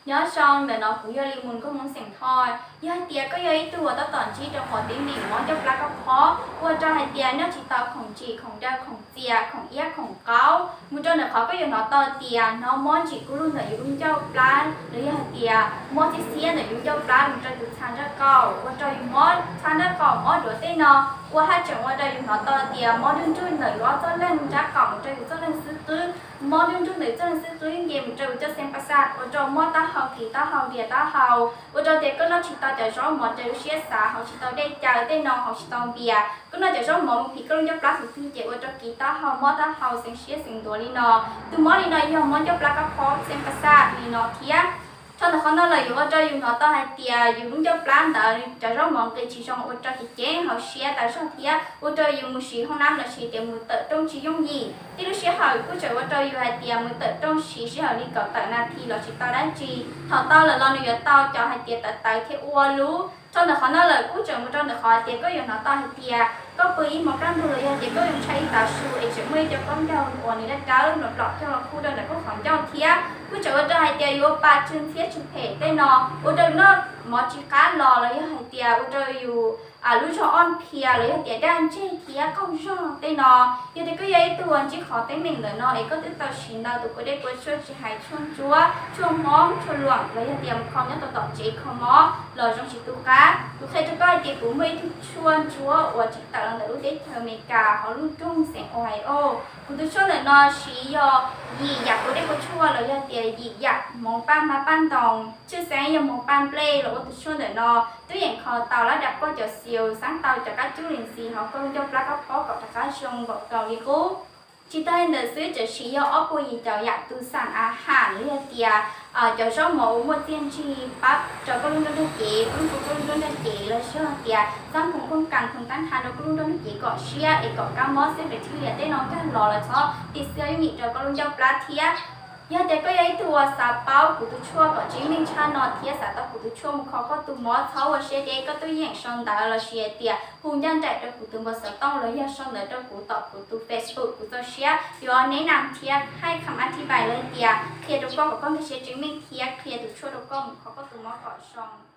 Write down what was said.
Nyob zoo, ntawm no kuv yog Li Mus nkauj Hmoob xeem Thoj. Yog hais tias koj yog ib tug uas tab tom ntsib rau qhov teeb meem mob ncauj plab kab phob ua rau hais tias noj tsis tau khoom tsim, khoom daw, khoom txias, khoom iab, khoom qaub, mus rau ntawm qhov koj yuav hnov tau tias hnov mob ntsim kub lug ntawm yus lub ncauj plab los yog hais tias mob xiab xiab ntawm yus ncauj plab mus rau yus txha nraj qaum, ua rau yus mob txha nraj qaum mob duav tej no, ua haj tseem ua rau yus hnov tau tias mob nruj nruj ntawm yus ob txoj leeg nraj qaum mus rau yus txoj leeg xwb qwb, mob nruj nruj ntawm yus txoj leeg xwb qwb nce mus rau yus caj xeeb pas xaj, ua rau mob taub hau, kis taub hau, npias taub hau, ua rau tias koj noj tsis tau cov zaub mov raws lub siab xav, haus tsis tau dej cawv tej no, haus tsis tau npias, koj noj cov zaub mov mus phim koj lub ncauj plab xwb qwb ces ua rau kis taub hau, mob taub hau, xeev siab xeev ntuav li no. Tus mob li no yog mob ncauj plab kab phob xeeb pas xaj li no thiab. Dhau ntawm qhov no lawm yuav ua rau yus hnov tau hais tias yus lub ncauj plab ntawd cov zaub mov nqis tsis zoo, ua rau ceev ceev hauv siab tas zog thiab ua rau yus mus siv hoob nab lossis tias mus tawm rooj tsis yooj yim. Tib lub sij hawm kuj tseem ua rau yus hais tias mus tawm rooj siv sij hawm li kaum tawm nas this los tsis tau dab tsi. Thaum tau lawm los nws yuav tau cov hais tias tawv tawv thiab ua lub. Dhau ntawm qhov no lawm kuj tseem mus rau ntawm qhov hais tias koj yuav hnov tau hais tias koj pw ib hmo kaj ntug los yog hais tias koj yuav ntshai ib tav su es tseem muaj ib co khaub ncaug uas nws dawb dawb nplom nplom coj los khu rau ntawm koj qhov ncauj thiab. Kuj tseem ua rau hais tias yuav ua pa tsw ntxhiab tsw phem tej no, ua rau yus noj mov tsis qab los los yog hais tias ua rau yus lub zog ob phias los yog tias daj ntseg thiab qaug zog tej no. Yog tias koj yog ib tug uas ntsib qhov teeb meem ntawm no es koj twb tau siv ntau tus kua dej kua tshuaj tsis hais tshuaj ntsuab, tshuaj hmoob, tshuaj luam los yog tias mus kho nyob tom tsev kho mob los zoo tsis tu qab. Kuv qhia rau koj hais tias kuv muaj ib tug tshuaj ntsuab uas tsim tawm los ntawm lub teb chaws Amelikas hauv lub nroog xeev Ohio. Kuv tus tshuaj ntawm no siv yog yim yam kua dej kua tshuaj los yog tias yim yam hmoov paj hmab paj ntoos, tshwj xeeb yog hmoov paj nplej los ua tus tshuaj ntawm no. Twb yeem kho tau lab dam poj cov xiu, xaab tau cov kab cub li ntxiv hauv koj lub ncauj plab kab phob kom rov qab zoo npaum nkaus li qub. Tsis tas li ntawd xwb, tseem siv yog ob puas yim caum yam tus xam a ham los yog tias cov zaub mov uas muaj txiaj ntsig pab rau koj lub nruab nrog cev, pab rau koj lub nruab nrog cev los yog tias xab phoov khooj kas khoom tab nrha rau koj lub nruab nrog cev kom siab es kom kab mob xeeb pes thwj lias tej no nkag los lawm txhob tis xwb yooj yim rau koj lub ncauj plab thiab. Yog tias koj yog ib tug uas xav paub kuv tus tshuaj kom tseeb meej tshaj no thiab xav tau kuv tus tshuaj mus kho koj tus mob, txhob ua siab deb, koj twb yeem sau ntawv los sis hais tias hu ncaj nraim rau kuv tus npawb xov tooj los yog sau ntawv rau kuv tom kuv tus Facebook, kuv txaus siab yuav neb nam thiab hais kham a thi pais los tias qhia rau koj kom koj nkag siab tseeb meej thiab qhia tus tshuaj rau koj mus kho koj tus mob kom zoo.